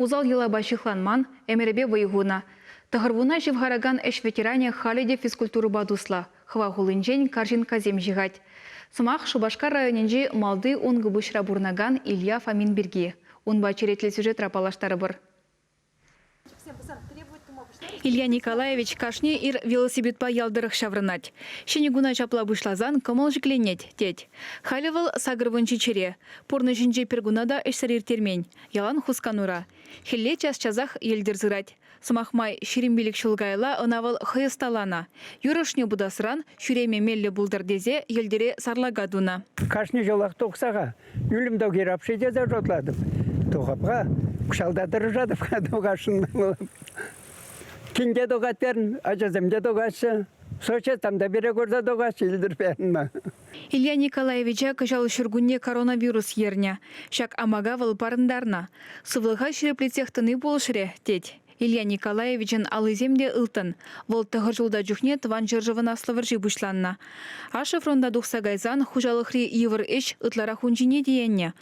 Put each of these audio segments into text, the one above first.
Усал йӑлапа ҫыхланман, ӗмӗрӗпе вӑй хунӑ. Тӑхӑрвунна ҫывхаракан ӗҫ ветеранӗ халӗ те физкультурӑпа туслӑ, хӑва хулинчен карҫинккасем ҫыхать. Сӑмах Шупашкар районӗнчи Малти Ункӑпуҫра пурӑнакан Илья Фомин пирки. Унпа черетлӗ сюжетра паллаштарӑпӑр. Илья Николаевич кашни ир велосипедпа ял тӑрӑх ҫаврӑнать. Ҫӗнӗ куна ҫапла пуҫласан кӑмӑл ҫӗкленет, тет. Халӗ вӑл 87-ре. Пурнӑҫӗнче пӗр куна та ӗҫсӗр ирттермен. Ялан хусканура. Хӗлле час-часах йӗлтӗр сырать. Сӑмах май, 25 ҫул каялла ӑна вӑл хӑй ӑсталанӑ. Юр ӑшне путасран ҫӳреме меллӗ пултӑр тесе йӗлтӗре сарлака тунӑ. Кашни ҫулах тухса-ха Ӳлӗм токирапши тесе шутлатӑп. Тухап-ха, кӑҫалта тӑрӑшатӑп-ха тухасшӑн. Кинте тухать терӗн, ачасем те тухаҫҫӗ. Сочи там та пире курса тухаҫҫӗ, илтӗрпе. Илья Николаевича кӑҫал ҫуркунне коронавирус ернӗ. Ҫак амака вӑл парӑнтарнӑ. Сывлӑха ҫирӗплетсех тӑни пулӑшрӗ, тет. Илья Николаевичӑн аллисем те ылтӑн. Вӑл тӑхӑр ҫулта чухне Тӑван ҫӗршывӑн Аслӑ вӑрҫи пуҫланнӑ. Ашшӗ фронта тухса кайсан хуҫалӑхри йывӑр ӗҫ ытларах ун ҫине тиеннӗ.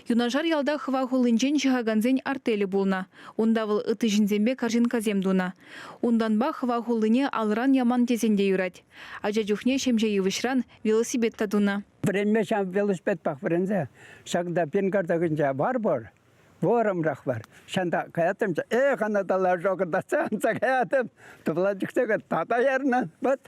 Юнашар ялта хӑва хуллинчен ҫыхакансен артелӗ пулнӑ. Унта вӑл ытти ҫынсемпе карҫинккасем тунӑ. Унтанпа хӑва хуллине алран яман тесен те юрать. Ача чухне ҫемҫе йывӑҫран велосипед та тунӑ. Вӗренме ҫав велосипедпах вӗренсе ҫакӑнта пенкарта кӗнче вар пур. Вӑрӑмрах вар. Ҫанта каяттӑм, эх, ана тала шокӑртатса анса каятӑп. Тупла чухне тата ярнӑ. Вот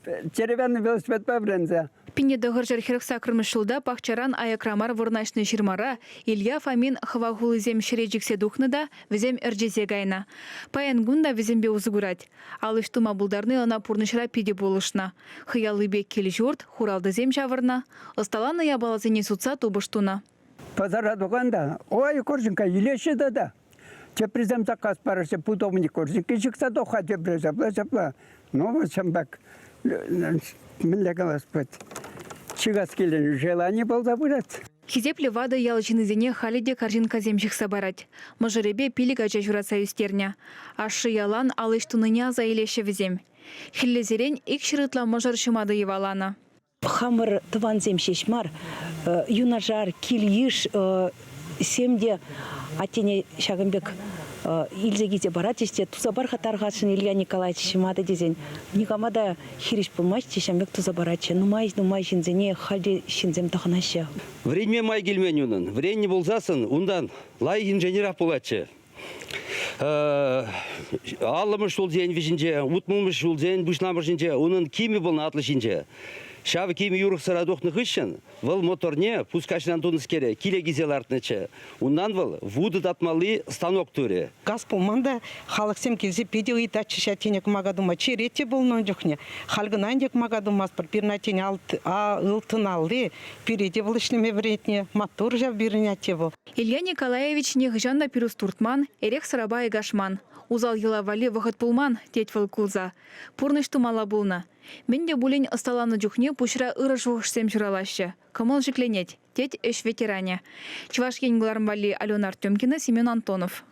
деревянный велосипедпа вӗренсе. 1948 ҫулта пахчаран аякра мар вырнаҫнӑ ҫырмара Илья Фомин хӑва хулисем ҫӗре чиксе тухнӑ та вӗсем ӗрчесе кайнӑ. Паян кун та вӗсемпе усӑ курать. Ал ӗҫ тума пултарни ӑна пурнӑҫра питӗ пулӑшнӑ. Хӑй аллипе кил-ҫурт, хуралтӑсем ҫавӑрнӑ, ӑсталанӑ япаласене сутса тупӑш тунӑ. Пасара тухан та, ой, корзинка илеҫҫӗ тата. Теприсем заказ параҫҫӗ, пудовник корзинки ҫыхса тух-ха тепре ҫапла, ҫапла. Ну, вот ҫампак, мӗнле калас пулать, ҫыхас килен желани пулса пырать. Хисеплӗ ватӑ ял ҫыннисене халӗ те карҫинккасем ҫыхса парать. Мӑшӑрӗпе пилӗк ача ҫуратса ӳстернӗ. Ашшӗ ялан ал ӗҫ тунине аса илеҫҫӗ вӗсем. Хӗллесерен 200 ытла мӑшӑр ҫӑматӑ йӑваланӑ. Хамӑр тӑвансем ҫеҫ мар, юнашар кил-йыш сем те аттене ҫакӑн пек илсе килсе паратчӗҫ те туса пар-ха тархасшӑн Илья Николаевич ҫӑматӑ тесен никама та хирӗҫ пулмастчӗ, ҫавӑн пек туса паратчӗ. Нумай-нумай ҫынсене халь те ҫынсем тӑхӑнаҫҫӗ. Вӗренме май килмен унӑн. Вӗреннӗ пулсассӑн унтан лайӑх инженерах пулатчӗ. Аллӑмӗш ҫулсен вӗҫӗнче, утмӑлмӗш ҫулсен пуҫламӑшӗнче унӑн кимӗ пулнӑ атлӑ ҫинче. Ҫав кимӗ юрӑхсӑра тухнӑ хыҫҫӑн вӑл моторне пускаҫран тунӑскере киле килсе лартнӑччӗ. Унтан вӑл вутӑ татмалли станок турӗ. Газ пулман та халӑхсем килсе питӗ ыйтатчӗҫ аттене кӑмака тума. Черет те пулнӑ ун чухне. Халь кӑна ӗнтӗ кӑмака тумастпӑр. Пирӗн аттен ылтӑн алли пире те вӑл ӗҫлеме вӗрентнӗ. Маттур ҫав пирӗн атте вӑл. Илья Николаевич нихӑҫан та пирус туртман, эрех-сӑрапа айкашман. Усал йӑла валли вӑхӑт пулман, тет вӑл кулса. Пурнӑҫ тумалла пулнӑ. Мӗн те пулин ӑсталанӑ чухне пуҫра ырӑ шухӑшсем ҫуралаҫҫӗ, кӑмӑл ҫӗкленет, тет ӗҫ ветеранӗ. Чӑваш Ен кӑларӑм валли Алена Артемкина, Семен Антонов.